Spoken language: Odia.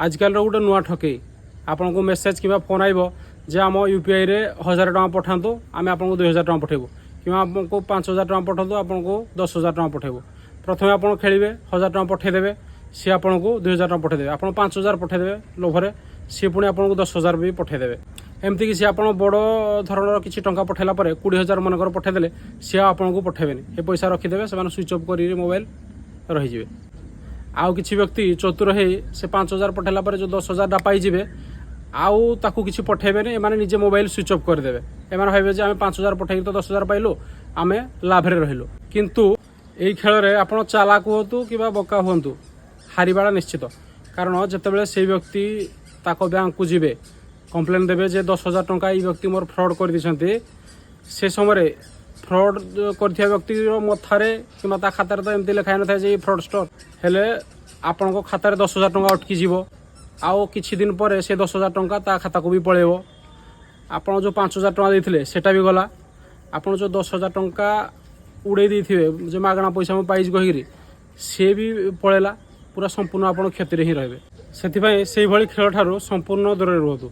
ଆଜିକାଲିର ଗୋଟେ ନୂଆ ଠକେଇ। ଆପଣଙ୍କୁ ମେସେଜ୍ କିମ୍ବା ଫୋନ୍ ଆଇବ ଯେ ଆମ ୟୁପିଆଇରେ 1000 ଟଙ୍କା ପଠାନ୍ତୁ, ଆମେ ଆପଣଙ୍କୁ 2000 ଟଙ୍କା ପଠାଇବୁ, କିମ୍ବା ଆପଣଙ୍କୁ 5000 ଟଙ୍କା ପଠାନ୍ତୁ, ଆପଣଙ୍କୁ 10,000 ଟଙ୍କା ପଠାଇବୁ। ପ୍ରଥମେ ଆପଣ ଖେଳିବେ, 1000 ଟଙ୍କା ପଠାଇଦେବେ, ସିଏ ଆପଣଙ୍କୁ 2000 ଟଙ୍କା ପଠାଇଦେବେ। ଆପଣ 5000 ପଠାଇଦେବେ ଲୋଭରେ, ସିଏ ପୁଣି ଆପଣଙ୍କୁ 10,000 ବି ପଠାଇଦେବେ। ଏମିତିକି ସିଏ ଆପଣ ବଡ଼ ଧରଣର କିଛି ଟଙ୍କା ପଠାଇଲା ପରେ, 20,000 ମନେକର ପଠାଇଦେଲେ, ସିଏ ଆଉ ଆପଣଙ୍କୁ ପଠାଇବେନି। ଏ ପଇସା ରଖିଦେବେ, ସେମାନେ ସୁଇଚ୍ ଅଫ୍ କରିକି ମୋବାଇଲ ରହିଯିବେ। ଆଉ କିଛି ବ୍ୟକ୍ତି ଚତୁର ହେଇ ସେ 5000 ପଠାଇଲା ପରେ ଯେଉଁ 10,000ଟା ପାଇଯିବେ, ଆଉ ତାକୁ କିଛି ପଠାଇବେନି। ଏମାନେ ନିଜେ ମୋବାଇଲ ସୁଇଚ୍ ଅଫ୍ କରିଦେବେ। ଏମାନେ ଭାବିବେ ଯେ ଆମେ 5000 ପଠାଇକି ତ 10,000 ପାଇଲୁ, ଆମେ ଲାଭରେ ରହିଲୁ। କିନ୍ତୁ ଏଇ ଖେଳରେ ଆପଣ ଚାଲାକ ହୁଅନ୍ତୁ କିମ୍ବା ବୋକା ହୁଅନ୍ତୁ, ହାରିବାଟା ନିଶ୍ଚିତ। କାରଣ ଯେତେବେଳେ ସେଇ ବ୍ୟକ୍ତି ତାଙ୍କ ବ୍ୟାଙ୍କକୁ ଯିବେ, କମ୍ପ୍ଲେନ୍ ଦେବେ ଯେ 10,000 ଟଙ୍କା ଏଇ ବ୍ୟକ୍ତି ମୋର ଫ୍ରଡ଼୍ କରିଦେଇଛନ୍ତି, ସେ ସମୟରେ ଫ୍ରଡ଼୍ କରିଥିବା ବ୍ୟକ୍ତିର ମଥାରେ କିମ୍ବା ତା ଖାତାରେ ତ ଏମିତି ଲେଖା ହେଇନଥାଏ ଯେ ଏଇ ଫ୍ରଡ଼ଷ୍ଟର। ହେଲେ ଆପଣଙ୍କ ଖାତାରେ 10,000 ଟଙ୍କା ଅଟକିଯିବ। ଆଉ କିଛି ଦିନ ପରେ ସେ 10,000 ଟଙ୍କା ତା ଖାତାକୁ ବି ପଳେଇବ। ଆପଣ ଯେଉଁ 5000 ଟଙ୍କା ଦେଇଥିଲେ, ସେଟା ବି ଗଲା। ଆପଣ ଯେଉଁ 10,000 ଟଙ୍କା ଉଡ଼େଇ ଦେଇଥିବେ ଯେ ମାଗଣା ପଇସା ମୁଁ ପାଇଛି କହିକିରି, ସିଏ ବି ପଳେଇଲା। ପୁରା ସମ୍ପୂର୍ଣ୍ଣ ଆପଣ କ୍ଷତିରେ ହିଁ ରହିବେ। ସେଥିପାଇଁ ସେଇଭଳି ଖେଳଠାରୁ ସମ୍ପୂର୍ଣ୍ଣ ଦୂରରେ ରୁହନ୍ତୁ।